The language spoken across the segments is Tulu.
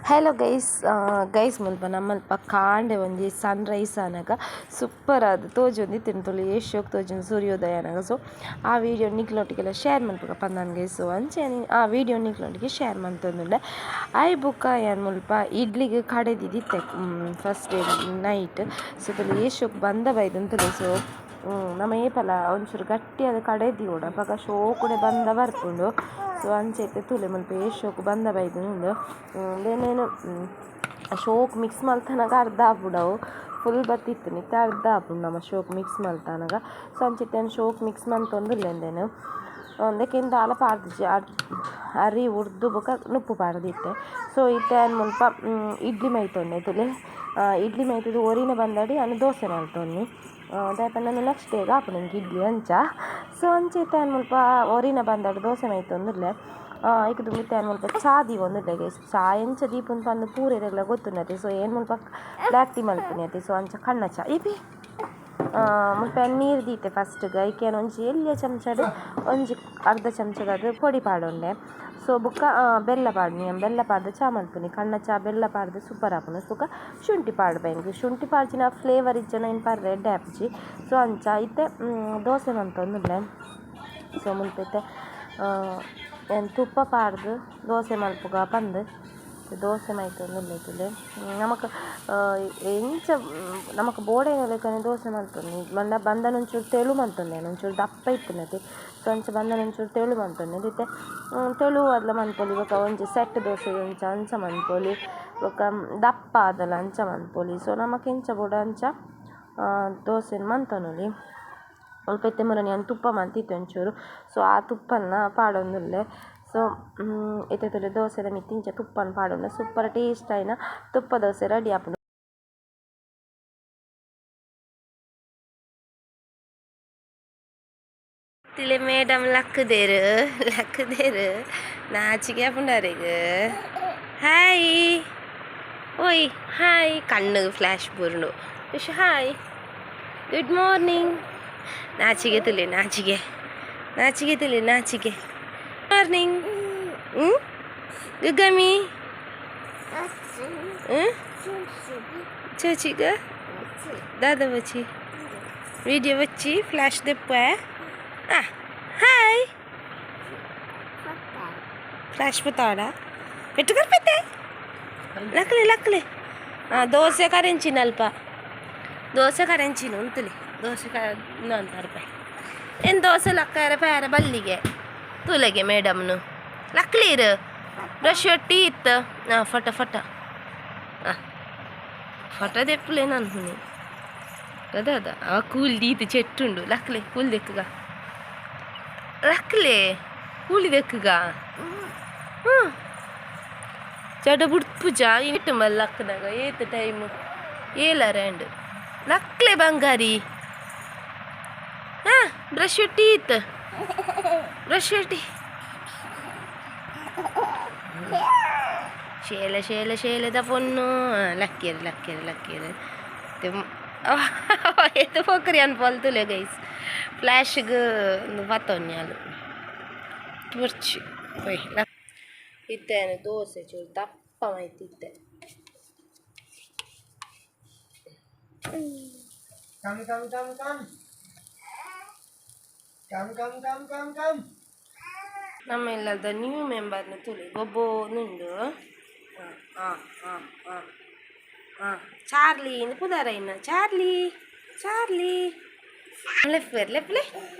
ಹಲೋ ಗೈಸ್, ಗೈಸ್, ಮುಲ್ಪ ನಮ್ಮಲ್ಪ ಕಾಂಡೆ ಒಂಜಿ ಸನ್ ರೈಸ್ ಆನಗ ಸೂಪರ್ ಆದ್ ತೋಜೊಂದಿತ್ತಿನ ತುಳು ಏತ್ ತೋಜುಂಡು ಸೂರ್ಯೋದಯ ಆನಗ. ಸೊ ಆ ವಿಡಿಯೋ ನಿಕ್ಲೊಟ್ಟಿಗೆಲ ಶೇರ್ ಮನ್ಪುಗ ಪಂದಾನ್ ಗೈಸ್. ಸೊ ಅಂಚನೆ ಆ ವಿಡಿಯೋ ನಿಕ್ಲೊಟ್ಟಿಗೆ ಶೇರ್ ಮಂತೊಂದುಲ್ಲೆ. ಆಯ್ ಬೊಕ್ಕ ಯಾನ್ ಮುಲ್ಪ ಇಡ್ಲಿಗ್ ಕಡೆದಿದಿತ್ತೆ ಫಸ್ಟ್ ನೈಟ್. ಸೊ ತುಳು ಏತ್ ಬಂದ ಬೈದಂತುಲೆ. ಸೊ ನಮ ಏಪಲ ಒಂಚೂರು ಗಟ್ಟಿಯಾದ್ ಕಡೆದಿವೊಡು, ಅಪಗ ಶೋಕುಡೆ ಬಂದ ಬರ್ಪುಂಡು. ಸೊ ಅಂಚ ಇತ್ತೆ ತೂಲೆ, ಮುಲ್ಪ ಏತ್ ಶೋಕು ಬಂದ ಬೈದುಂಡು. ಉಂದೆನೇನು ಶೋಕ್ ಮಿಕ್ಸ್ ಮಲ್ತನಗ ಅರ್ಧ ಆಪುಂಡು. ಅವು ಫುಲ್ ಬತ್ತಿತ್ತು, ಇತ್ತೆ ಅರ್ಧ ಆಪುಂಡು ನಮ ಶೋಕ್ ಮಿಕ್ಸ್ ಮಲ್ತನಗ. ಸೊ ಅಂಚ ಇತ್ತೆ ಶೋಕ್ ಮಿಕ್ಸ್ ಮಂತೊಂದುಲ್ಲೆ. ಉಂದೆನ್ ಉಂದೆಕ್ ದಾಲ ಪಾಡ್ದಿಜಿ, ಅರಿ ಉರ್ದು ಬೊಕ ನುಪ್ಪು ಪಾಡ್ದಿತ್ತೆ. ಸೊ ಇತ್ತೆ ಯಾನ್ ಮುಲ್ಪ ಇಡ್ಲಿ ಮೈತೊಂಡೆ. ತೂಲೆ, ಇಡ್ಲಿ ಮೈತುದು ಒರಿನ ಬಂದಡಿ ಯಾನ್ ದೋಸೆ ಮಲ್ತೊನ್ನಿ. ದಾಯೆ ಪಂಡ ನೆಕ್ಸ್ಟ್ ಡೇಗ್ ಆಪುಂಡು ಎಂಕ್ ಇಡ್ಲಿ ಅಂಚ. ಸೊ ಅಂಚ ಇತ್ತೆ ಯಾನ್ ಮುಲ್ಪ ಒರಿನ ಬಂದಡ್ ದೋಸೆ ಮೈತೊಂದುಲ್ಲೆ. ಐಕ್ ದುಂಬು ಇತ್ತೆ ಯಾನ್ ಮುಲ್ಪ ಚಾ ದೀವೊಂದುಲ್ಲೆ ಗೈಸ್. ಚಾ ಎಂಚ ದೀಪುನು ಪಂದ್ ಪೂರೆರೆಗ್ಲ ಗೊತ್ತುಂಡತೆ. ಸೊ ಏನ್ ಮುಲ್ಪ ಬ್ಲ್ಯಾಕ್ ಟೀ ಮಲ್ಪುನಿ ಅತೆ. ಸೊ ಅಂಚ ಕಣ್ಣ ಚಾ ಇಬಿ. ಮುಲ್ಪ ಯಾನ್ ನೀರು ದೀತೆ ಫಸ್ಟ್. ಐಕ್ ಯಾನ್ ಒಂಜಿ ಎಲ್ಯ ಚಮಚಡ್ ಒಂಜಿ ಅರ್ಧ ಚಮಚದಾದ್ ಪೊಡಿ ಪಾಡೊಂಡೆ. ಸೊ ಬೊಕ್ಕ ಬೆಲ್ಲ ಪಾಡ್ನಿ. ಬೆಲ್ಲ ಪಾಡ್ದ್ ಚಾ ಮಲ್ಪುನಿ. ಕಣ್ಣ ಚಾ ಬೆಲ್ಲ ಪಾಡ್ದ್ ಸೂಪರ್ ಆಪುಂಡು. ಬೊಕ್ಕ ಶುಂಠಿ ಪಾಡ್ಬೆ ಎಂಕ್. ಶುಂಠಿ ಪಾಡ್ಜಿನ ಫ್ಲೇವರ್ ಇಜ್ಜಂಡ ಐನ್ ಪರ್ರೆ ಎಡ್ಡೆ ಆಪುಜಿ. ಸೊ ಅಂಚ ಇತ್ತೆ ದೋಸೆ ಮಂತೊಂದುಲ್ಲೆ. ಸೊ ಮುಲ್ಪ ಇತ್ತೆ ಯಾನ್ ತುಪ್ಪ ಪಾಡ್ದ್ ದೋಸೆ ಮಲ್ಪುಗ ಪಂದ್ ದೋಸೆ ಮೈತೊಂದುಲ್ಲೆ. ತೂಲೆ, ನಮಕ್ ಎಂಚ ನಮಕ್ ಬೋಡಾಯಿನ ಲೆಕ್ಕನೆ ದೋಸೆ ಮಲ್ತೊಂದು. ಪಂಡ ಬಂದನ ಒಂಚೂರು ತೆಳು ಮಂತೊಂದೆ, ಒಂಚೂರು ದಪ್ಪ ಇಪ್ಪುನತೆ. ಸೊ ಅಂಚ ಬಂದನ ಒಂಚೂರು ತೆಳು ಮಂತೊಂದೆ. ಇತ್ತೆ ತೆಳು ಆದ್ಲ ಮನ್ಪೊಲಿ, ಬೊಕ ಒಂಜಿ ಸೆಟ್ ದೋಸೆ ಅಂಚ ಅಂಚ ಮನ್ಪೊಲಿ, ಬೊಕ ದಪ್ಪ ಆದಲ ಅಂಚ ಮನ್ಪೊಲಿ. ಸೊ ನಮಕ್ ಎಂಚ ಬೋಡು ಅಂಚ ದೋಸೆನ್ ಮಂತೊನೊಲಿ. ಮುಲ್ಪ ಇತ್ತೆ ಮುರನಿ ಯಾನ್ ತುಪ್ಪ ಮಂತಿತ್ತೆ ಒಂಚೂರು. ಸೊ ಆ ತುಪ್ಪನ್ನ ಪಾಡೊಂದುಲ್ಲೆ. ಸೊ ಇತ್ತೆ ತೂಲೆ, ದೋಸೆದ ಮಿತ್ತ್ ಇಂಚ ತುಪ್ಪನ್ ಪಾಡೊಂಡ ಸೂಪರ್ ಟೇಸ್ಟ್ ಆಯಿನ ತುಪ್ಪ ದೋಸೆ ರೆಡಿ ಆಪುಂಡು. ತಿಲೆ, ಮೇಡಮ್ ಲಕ್ಕುದೇರು, ಲಕ್ಕುದೇರು. ನಾಚಿಕೆ ಆಪುಂಡು. ಹಾಯ್ ಓಯ್, ಹಾಯ್. ಕಣ್ಣು ಫ್ಲ್ಯಾಶ್ ಬೂರುಂಡು. Hi, good morning. ನಾಚಿಗೆ ತುಲೆ, ನಾಚಿಗೆ, ನಾಚಿಗೆ ತುಲೆ, ನಾಚಿಗೆ. ಮಾರ್ನಿಂಗ್. ಹ್ಞೂ ಗುಗ್ಗಮಿ ಹ್ಞೂ ಚೋಚಿಗ ದಾದ ಬಚ್ಚಿ ವಿಡಿಯೋ ಬಚ್ಚಿ ಫ್ಲ್ಯಾಶ್ ದೆಪ್ಪ. ಹಾಯ್, ಫ್ಲ್ಯಾಶ್ ಪತ್ತಾಡ ಪೆಟ್ಟು ಪೆತ್ತೆ. ಲಕ್ಲೆ, ಲಕ್ಲೆ. ಹಾಂ, ದೋಸೆ ಕರೆಂಚಿನ ಅಲ್ಪ ದೋಸೆ ಕರೆಂಚಿನ ಉಂತುಲಿ. ದೋಸೆ ಕ ರೂಪಾಯಿ ಏನು ದೋಸೆ ಲಕ್ಕಾರ ಪ್ಯಾರ ಬಲ್ಲಿಗೆ. ತೂಲೆಗೆ ಮೇಡಮ್ನು ಲಕ್ಲೀರು. Brush teeth. ಹಾಂ, ಫಟ ಫಟ. ಹಾಂ, ಫಟ ದೆಪ್ಪುಲೆ ನಾನು ಅದ ಅದ. ಆ ಕೂಲ್ ದೀತ್ ಚೆಟ್ಟುಂಡು. ಲಕ್ಲೆ, ಕೂಲ್ ದೆಕ್ಕುಗ. ಲಕ್ಲೆ, ಕೂಲಿ ದೆಕ್ಕುಗ. ಹ್ಞೂ, ಜಡ ಬುಡ್ಪುಜ ಇಟ್ಟು ಮಲ್ಲ. ಲಕ್ಕನಾಗ ಏತ್ ಟೈಮ್? ಏಲರ. ಲಕ್ಲೆ ಬಂಗಾರಿ. ಹಾಂ, ಬ್ರಷ್ ಟೀತ್, ಬ್ರಷ್ ಟೀ. ಶೇಲ ಶೇಲ ಶೇಲದ ಪೊಣ್ಣು. ಲಕ್ಕೇರು, ಲಕ್ಕೇರು, ಲಕ್ಕೇರು. ಏತ್ ಪೋಕ್ರಿ ಅನ್ಪೊಲ್ತುಲೆ ಗೈಸ್. ಫ್ಲ್ಯಾಶ್ಗ್ ಪತ್ತೊನ್ಯಾಲು ಬೊರ್ಚಿ. ಪೊಯ್. ಇತ್ತೆ ದೋಸೆ ಚೂರು ದಪ್ಪ ಮೈತಿತ್ತೆ. Come, come, come, come. Come, come, come, come, come. ನಮ್ಮ ಇಲ್ಲದ ನ್ಯೂ ಮೆಂಬರ್ನ ತುಳಿ ಗೊಬ್ಬೊಂದುಂಡು. ಹಾಂ ಹಾಂ ಹಾಂ ಹಾಂ ಹಾಂ ಚಾರ್ಲಿ ಇಂದು ಪುದಾರ ಇನ್ನ. ಚಾರ್ಲಿ, ಚಾರ್ಲಿ, ಲೆಪ್ಪು, ಲೆಪ್ಪಲೆ,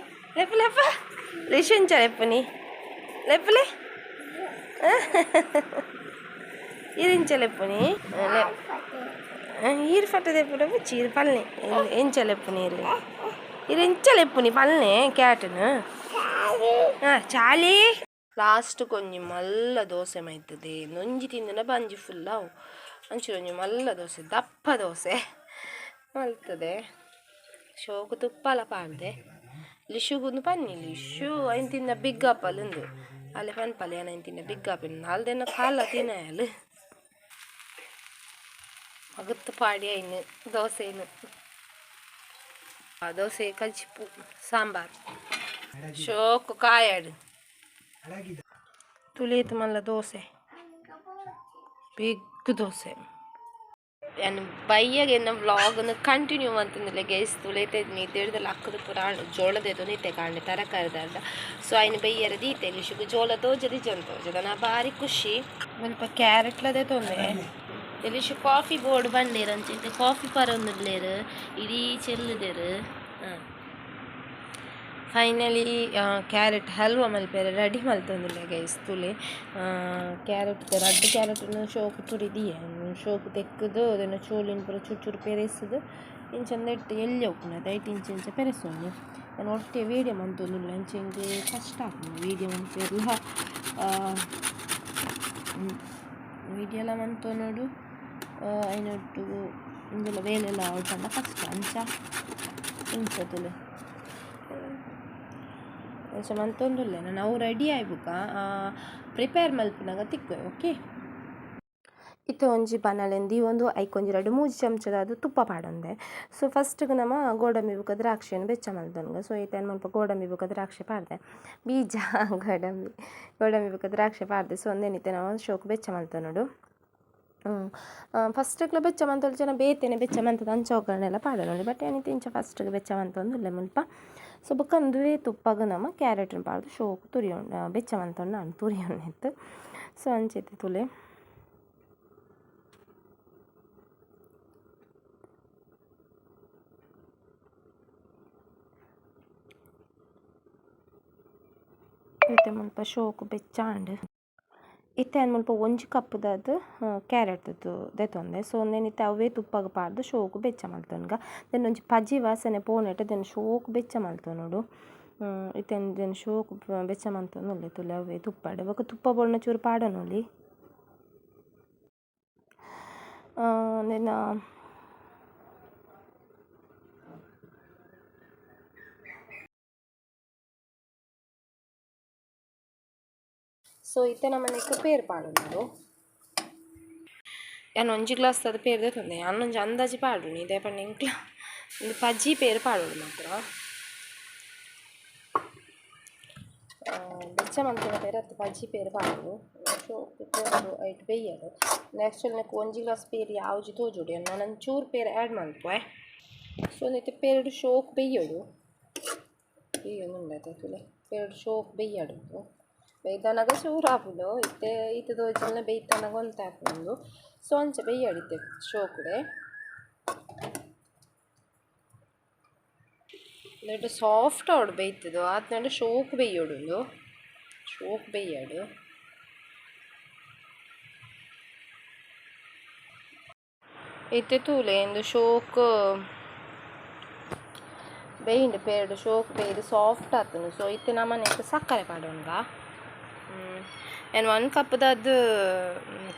ಲೆಪ್ಪು, ಲೆಪ್ಪ. ಲಿಶುಂಚ ಲೆಪ್ಪುನಿ, ಲೆಪ್ಪಲೆ. ಇರಿಂಚ ಲೆಪ್ಪುನಿ? ಈರು ಫಟ್ಟ ದೆಪ್ಪುಡ ಬುಚ್ಚಿ. ಇರು ಪಲ್ನೆ ಎಂಚ ಲೆಪ್ಪುನಿ? ಇರು ಇರು, ಎಂಚ ಲೆಪ್ಪುನಿ ಪಲ್ನೆ ಕ್ಯಾಟನು? ಹಾಂ, ಚಾಲಿ. ಲಾಸ್ಟ್ ಒಂಜಿ ಮಲ್ಲ ದೋಸೆ ಮೈತದೆ. ಒಂಜಿ ತಿಂದನ ಬಂಜಿ ಫುಲ್ ಅವು. ಒಂಚೂರು ಒಂಜಿ ಮಲ್ಲ ದೋಸೆ, ದಪ್ಪ ದೋಸೆ ಮಲ್ತದೆ. ಶೋಕು ತುಪ್ಪಲ ಪಾಡ್ದೆ. ಲಿಶುಗುಂದು ಪನ್ನಿ. ಲಿಶು ಐನ್ ತಿಂದ ಬಿಗ್ ಆಪಲ್ ಉಂದು. ಅಲ್ಲೇ ಪನ್ಪಲೆ, ಏನ ಐನ್ ತಿಂದ ಬಿಗ್ ಆಪಲ್ ನಾಲ್ದೆನ ಕಾಲ ತಿನ್ನಯಲ್. ಅಗತ್ತು ಪಾಡಿ ಐನು ದೋಸೆನು. ಆ ದೋಸೆ ಕಲ್ಚಿಪ್ಪು ಸಾಂಬಾರ್ ಶೋಕು ಕಾಯಾಡು. ತುಳಿತು ಮಲ್ಲ ದೋಸೆ. ಬಿಗ್ ತಿಕ್ಕು ದೋಸೆ. ಯಾನ್ ಬಯ್ಯಗೆ ಎನ್ನ ವ್ಲಾಗ್ನ ಕಂಟಿನ್ಯೂ ಮಂತೊಂದುಲ್ಲೆ ಗೈಸ್. ತುಲೈತೆ ನಿದ್ದೆಡ್ದ್ ಲಕ್ಕುದು ಪೂರ ಆಂಡ್. ಜೋಳ ದೆತೊಂದು ಇತ್ತೆ ಕಾಂಡೆ ತರಕಾರಿದಾಂಡ. ಸೊ ಐನ್ ಬಯ್ಯರ ದೀತೆ ನಿಶುಗು ಜೋಳ ತೋಜದಿ ಜನ ತೋಜದ ನಾ ಬಾರಿ ಖುಷಿ. ಮುಲ್ಪ ಕ್ಯಾರೆಟ್ಲ ದೆತೊಂದೆ. ಎಲಿಶು ಕಾಫಿ ಬೋರ್ಡ್ ಬಂಡೇರ್ ಅಂಚ ಕಾಫಿ ಪರೊಂದುಲ್ಲೆರ್ ಇಡೀ ಚೆಲ್ಲುದೆರ್. ಫೈನಲಿ ಕ್ಯಾರೆಟ್ ಹಲ್ವ ಮಲ್ಪೆರೆ ರೆಡಿ ಮಲ್ತೊಂದುಲ್ಲೆ ಗೈಸ್ ತೂಲೆ. ಕ್ಯಾರೆಟ್ ರಡ್ಡ್ ಕ್ಯಾರೆಟ್ನ್ ಶೋಕು ತುರಿದಿಯೆ ಶೋಕು ತೆಕ್ಕುದು ಅದನ್ನು ಚೋಲಿನ್ ಪೂರ ಚೂರು ಚೂರು ಪೆರೆಸುದು ಇಂಚ ನೆಟ್ ಎಲ್ಯ ಉಪ್ಪುನತೆ ಐಟ್ ಇಂಚ ಇಂಚ ಪೆರೆಸೊಂದು ಯಾನ್ ಒಟ್ಟೆ ವೀಡಿಯೋ ಮಂತೊಂದುಲ್ಲೆ ಅಂಚ ಎಂಕ್ ಕಷ್ಟ ಆಪುಂಡು ವೀಡಿಯೋ ಮನ್ಪೆರ್ಲ ವೀಡಿಯೋಲ ಮಂತೊನೊಡು ಐನೊಟ್ಟುಗು ಉಂದೆಲ ಬೇಲೆಲ ಆವೊಡು ಪಂಡ ಕಷ್ಟ ಅಂಚ ಇಂಚ ತೂಲೆ ಅಂಚ ಮಂತೊಂದುಲ್ಲೆ ನನ ಅವು ರೆಡಿ ಆಯಿ ಬೊಕ ಪ್ರಿಪೇರ್ ಮಲ್ಪುನಗ ತಿಕ್ಕುವೆ ಓಕೆ. ಇತ್ತೆ ಒಂಜಿ ಬಾಣಲೆನ್ ದೀವೊಂದು ಐಕ್ ಒಂಜಿ ರಡ್ಡ್ ಮೂಜಿ ಚಮಚದಾದ್ ತುಪ್ಪ ಪಾಡೊಂದೆ. ಸೊ ಫಸ್ಟ್ಗ್ ನಮ ಗೋಡಂಬಿ ಬೊಕ ದ್ರಾಕ್ಷಿನ್ ಬೆಚ್ಚ ಮಲ್ತೊನ್ಗ. ಸೊ ಇತ್ತೆ ಯಾನ್ ಮುಲ್ಪ ಗೋಡಂಬಿ ಬೊಕ ದ್ರಾಕ್ಷಿ ಪಾಡ್ದೆ. ಬೀಜ ಗೋಡಂಬಿ ಗೋಡಂಬಿ ಬೊಕ ದ್ರಾಕ್ಷಿ ಪಾಡ್ದೆ. ಸೊ ಉಂದೆನ್ ಇತ್ತೆ ನಮ ಶೋಕು ಬೆಚ್ಚ ಮಲ್ತೊನೊಡು. ಫಸ್ಟ್ಗ್ಲ ಬೆಚ್ಚ ಮಂತೊಲಿ ಜನ ಬೇತೆನೆ ಬೆಚ್ಚ ಮಂತುದು ಅಂಚ ಒಗ್ಗರಣೆಲ ಪಾಡೊನೊಲಿ. ಬಟ್ ಯಾನ್ ಇತ್ತೆ ಇಂಚ ಫಸ್ಟ್ಗ್ ಬೆಚ್ಚ ಮಂತೊಂದುಲ್ಲೆ ಮುಲ್ಪ. ಸೊ ಬೊಕ ಉಂದುವೇ ತುಪ್ಪಗ್ ನಮ ಕ್ಯಾರೆಟ್ನ್ ಪಾಡ್ದ್ ಶೋಕು ತುರಿಯೊಂಡು ಬೆಚ್ಚ ಮಂತೊಂಡ ಆಂಡ್ ತುರಿಯೊಂದಿತ್ತು. ಸೊ ಅಂಚ ಇತ್ತೆ ತೂಲೆ. ಇತ್ತೆ ಮುಲ್ಪ ಶೋಕು ಬೆಚ್ಚ ಆಂಡ್. ಇತ್ತೆ ಯಾನ್ ಮುಲ್ಪ ಒಂಜಿ ಕಪ್ಪುದಾದ್ ಕ್ಯಾರೆಟ್ ದೆತೊಂದೆ. ಸೊ ಉಂದೆನ್ ಇತ್ತೆ ಅವ್ವೇ ತುಪ್ಪಗ್ ಪಾಡ್ದ್ ಶೋಕು ಬೆಚ್ಚ ಮಲ್ತೊನ್ಗ. ದೆನ್ ಒಂಜಿ ಪಜಿ ವಾಸನೆ ಪೋನೆಟ್ ದೆನ್ ಶೋಕು ಬೆಚ್ಚ ಮಲ್ತೊನೊಡು. ಇತ್ತೆ ಉಂದೆನ್ ಶೋಕು ಬೆಚ್ಚ ಮಲ್ತೊಂದುಲ್ಲೆ ತೂಲೆ ಅವ್ವೇ ತುಪ್ಪಡ್. ಬೊಕ ತುಪ್ಪ ಬೋಡುಂಡ ಚೂರು ಪಾಡೊನೊಲಿ. ಉಂದೆನ್ ಸೊ ಇತ್ತೆ ನಮ ನೆಕ್ಕ್ ಪೇರ್ ಪಾಡೊನೊಡು. ಯಾನ್ ಒಂಜಿ ಗ್ಲಾಸ್ ದ ಪೇರ್ ದೆತೊಂದೆ. ಯಾನ್ ಒಂಜಿ ಅಂದಾಜಿ ಪಾಡುನಿ ದಾಯೆ ಪಂಡ ಎಂಕ್ಲ ಉಂದು ಪಜಿ ಪೇರ್ ಪಾಡೊಡು ಮಾತ್ರ. ಬೆಚ್ಚ ಮಲ್ತಿನ ಪೇರ್ ಅತ್ತ್ ಪಜಿ ಪೇರ್ ಪಾಡೊಡು. ಶೋಕು ತೋಜೊಡು ಐಟ್ ಬೆಯ್ಯಡ್. ಆಕ್ಚುಲಿ ನೆಕ್ಕ್ ಒಂಜಿ ಗ್ಲಾಸ್ ಪೇರ್ ಯಾವುಜಿ ತೋಜೊಡು. ಯಾನ್ ನನೊಂಜಿ ಚೂರು ಪೇರ್ ಆ್ಯಡ್ ಮನ್ಪುವೆ. ಸೊ ಇತ್ತೆ ಪೇರ್ಡ್ ಶೋಕು ಬೆಯ್ಯೊಡು. ಬೆಯ್ಯೊಂದುಂಡು ಅತೆ ತೂಲೆ. ಪೇರ್ಡ್ ಶೋಕು ಬೆಯ್ಯಡ್ ಉಂದು. ಬೆಯ್ದನಗ ಚೂರು ಆಪುಂಡು. ಇತ್ತೆ ಈತ್ ತೋಜಿಂಡ ಬೆಯ್ತನಗ ಒಂತೆ ಆಪುಂಡು. ಸೊ ಅಂಚ ಬೆಯ್ಯಡ್ ಇತ್ತೆ ಶೋಕುಡೆ. ಉಂದೆಟ್ ಸಾಫ್ಟ್ ಆವೊಡು ಬೆಯ್ತುದು ಆತ್ನಾಂಡ ಶೋಕು ಬೆಯ್ಯೊಡು ಉಂದು. ಶೋಕು ಬೆಯ್ಯಡ್. ಇತ್ತೆ ತೂಲೆ ಇಂದು ಶೋಕು ಬೆಯ್ಂಡ್ ಪೇರ್ಡ್ ಶೋಕು ಬೆಯ್ದು ಸಾಫ್ಟ್ ಆತುಂಡು. ಸೊ ಇತ್ತೆ ನಮ ನೆಕ್ಕ್ ಸಕ್ಕರೆ ಪಾಡೊನ್ಗ. ಯಾನ್ 1 ಕಪ್ದಾದ್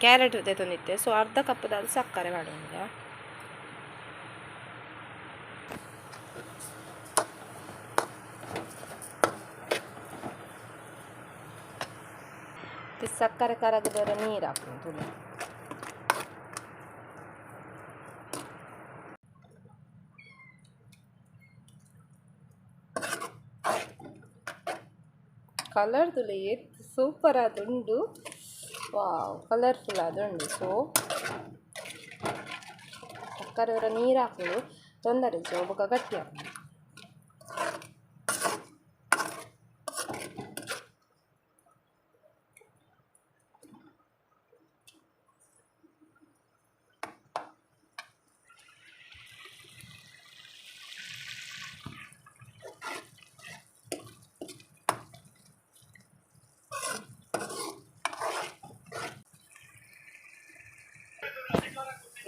ಕ್ಯಾರೆಟ್ ದೆತೊಂದಿತ್ತೆ. ಸೊ ಅರ್ಧ ಕಪ್ದಾದ್ ಸಕ್ಕರೆ ಪಾಡೊನ್ಗ. ಸಕ್ಕರೆ ಕರಗದೊರ ನೀರು ಹಾಕುನು ತೂಲೆ. ಕಲರ್ ತೂಲೆ ಏತ್ ಸೂಪರ್ ಆದುಂಡು. ವಾವ್ ಕಲರ್ಫುಲ್ ಆದುಂಡು. ಸೊ ಸಕ್ಕರೆ ಒರ ನೀರು ಹಾಕುನು ತೊಂದರೆ ಇಜ್ಜಿ ಬೊಕ ಗಟ್ಟಿ ಆಪುಂಡು.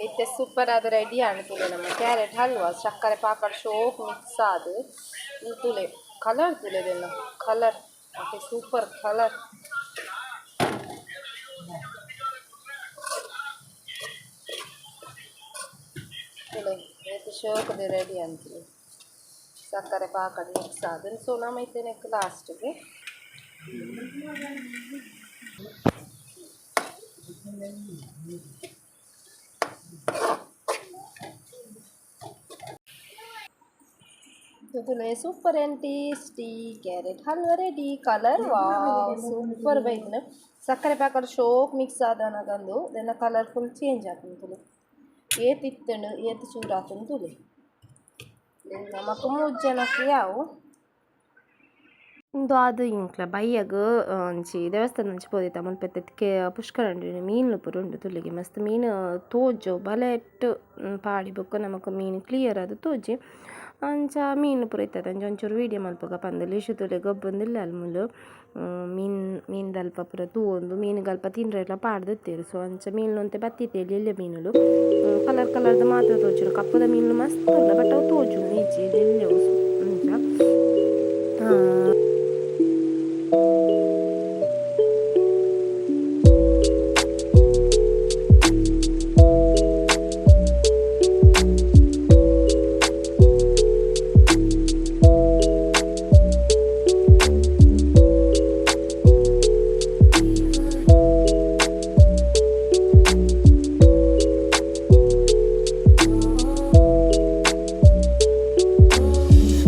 ಇತ್ತೆ ಸೂಪರ್ ಆದ್ ರೆಡಿ ಆಂಡ್ ತೂಲೆ ನಮ್ಮ ಕ್ಯಾರೆಟ್ ಹಲ್ವಾ. ಸಕ್ಕರೆ ಪಾಕಡ್ ಶೋಕು ಮಿಕ್ಸ್ ಆದ್ ತೂಲೆ ಕಲರ್ ತೂಲೆ ದೆನ್ನ ಕಲರ್ okay super colour. ತೂಲೆ ಏತ್ ಶೋಕುದ ರೆಡಿ ಆಂಡ್ ತೂಲೆ. ಸಕ್ಕರೆ ಪಾಕಡ್ ಮಿಕ್ಸ್ ಆದ್. ಸೊ ನಮ ಇತ್ತೆ ನೆಕ್ಕ್ ಲಾಸ್ಟ್ ಗ್ ತೂಲೆ super and tasty carrot halwa ready. Colour wow super ಬೈದ್ಂಡ್. ಸಕ್ಕರೆ ಪಾಕಡ್ ಶೋಕ್ ಮಿಕ್ಸ್ ಆದನಗಂದು ದೆನ್ನ ಕಲರ್ ಫುಲ್ ಚೇಂಜ್ ಆಪುಂಡು ತೂಲೆ. ಏತ್ ಇತ್ತುಂಡು ಏತ್ ಚೂರು ಆತುಂಡು ತೂಲೆ. ನಮಕ್ ಮೂಜಿ ಜನಕ್ ಯಾವು. ಉಂದು ಆದ್ ಎಂಕ್ಲ ಬಯ್ಯಗ್ ಒಂಜಿ ದೇವಸ್ಥಾನ ಪೋದಿತ್ತ ಮುಲ್ಪ ಇತ್ತೆ ಪುಷ್ಕರ ಉಂಡು ಮೀನ್‌ಲು ಪೂರ ಉಂಡು ತೂಲೆಗೆ ಮಸ್ತ್ ಮೀನ್ ತೋಜು ಬಲೆಟ್ ಪಾಡಿ ಬೊಕ್ಕ ನಮಕ್ ಮೀನ್ ಕ್ಲಿಯರ್ ಆದ್ ತೋಜಿ. ಅಂಚ ಮೀನ್ ಪೂರ ಇತ್ತತೆ ಅಂಚ ಒಂಚೂರು ವೀಡಿಯೋ ಮನ್ಪುಗ ಪಂದ್ ಲಿಶು ತೂಲೆ ಗೊಬ್ಬೊಂದುಲ್ಲೆರ್ ಮೂಲು. ಮೀನ್ ಮೀನ್‌ದಲ್ಪ ಪೂರ ತೂವೊಂದು ಮೀನ್‌ಗ್ ಅಲ್ಪ ತಿಂಡ್ರೆಲ ಪಾಡ್ದಿತ್ತೆರ್ ಸೊ ಅಂಚ ಮೀನ್ ಒಂತೆ ಬತ್ತಿತ್ತೆ ಎಲ್ಯ ಎಲ್ಯ ಮೀನುಲು. ಕಲರ್ ಕಲರ್‌ದ ಮಾತ್ರ ತೋಜುಂಡು ಕಪ್ಪುದ ಮೀನ್‌ಲು ಮಸ್ತ್ ಉಲ್ಲ ಬಟ್ ಅವು ತೋಜುಂಡು ಇಜ್ಜಿ ಎಲ್ಯ ಎಲ್ಯ ಅಂಚ.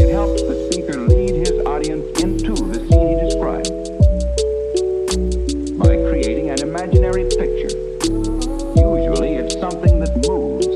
It helps the speaker lead his audience into the scene he describes by creating an imaginary picture. Usually, it's something that moves.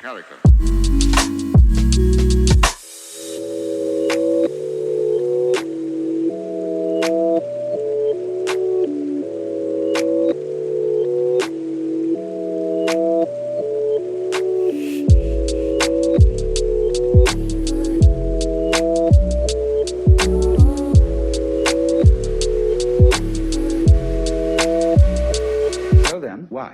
Character. Tell them why.